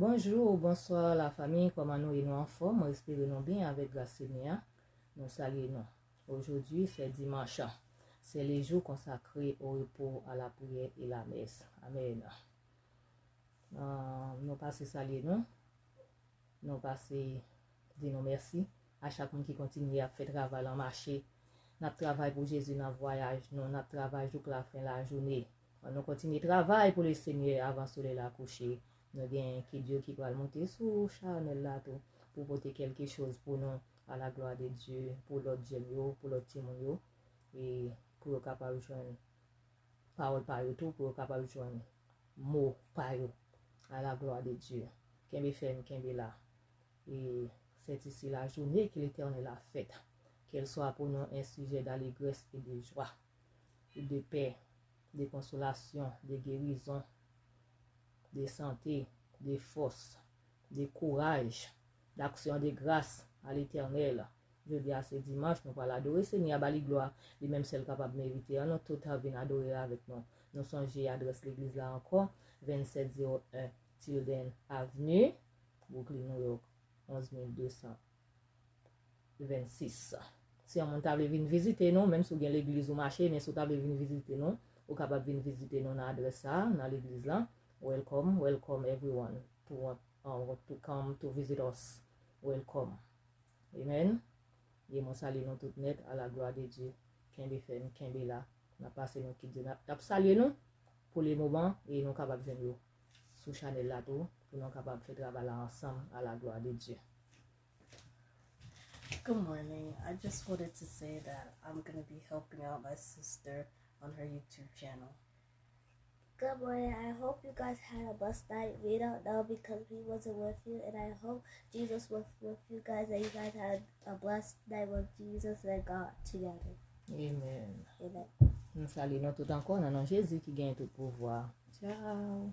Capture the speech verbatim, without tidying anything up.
Bonjou, bonswa la fami, kòman nou ye? Nou anfòm? Mwen espere nou byen avèk gras Senyè a. Nou salye nou. Aujourd'hui c'est dimanche. C'est le jour consacré au repos, à la prière et la messe. Amen. Euh, nou pase salye nou. Nou pase di nou mèsi a chak moun ki kontinye ap fè travay lan mache. N ap travay pou Jezi nan vwayaj nou, n ap travay jouk lafen lajounen. Ann nou kontinye travay pou Lesenyè avan solèy la kouche. Nou gen Kidyo ki pral monte sou chanèl la tou pou pote kèlke choz pou nou, à la gloire de Dieu, pou lòt jèn yo, pou lòt timoun yo, e pou yo kapab jwenn pawòl pa yo tou, pou yo kapab jwenn mo pa yo. À la gloire de Dieu. Kenbe fèm, kenbe la. E c'est ici la journée que l'Éternel a faite. Qu'elle soit pour nous un sujet d'allégresse et de joie, et de paix, de consolation, de guérison, de santé, de force, de courage, d'action de grâce à l'Éternel. Jodi a se dimanch, nou pral adore Senyè a, ba li glwa, li menm sèl kapab merite. Ann nou tout vin adore avèk nou. Nou sonje adrès legliz la ankò, vennsept zéro un Tilden Avenue, Brooklyn, New York, onz mil de san vennsis. Si yon moun ta vle vin vizite nou, menm si w gen legliz ou mache, men si w ta vle vin vizite nou, ou kapab vin vizite nou nan adrès sa a, nan legliz la. Welcome, welcome everyone to want, uh, to come to visit us. Welcome. Amen. E mwen salye nou tout nèt, à la gloire de Dieu. Kenbe fèm, kenbe la. N ap pase nou kit di n ap, n ap salye nou pou le moman e nou kapab jwenn yo sou chanèl la tou pou nou kapab fè travay la ansanm, à la gloire de Dieu. Good morning. I just wanted to say that I'm going to be helping out my sister on her YouTube channel. Good morning. I hope you guys had a blessed night. We don't know because we wasn't with you, and I hope Jesus was with you guys and you guys had a blessed night with Jesus and God together. Amen. Amen. Nou salye nou tout ankò nan non Jezi ki gen tout pouvwa. Ciao.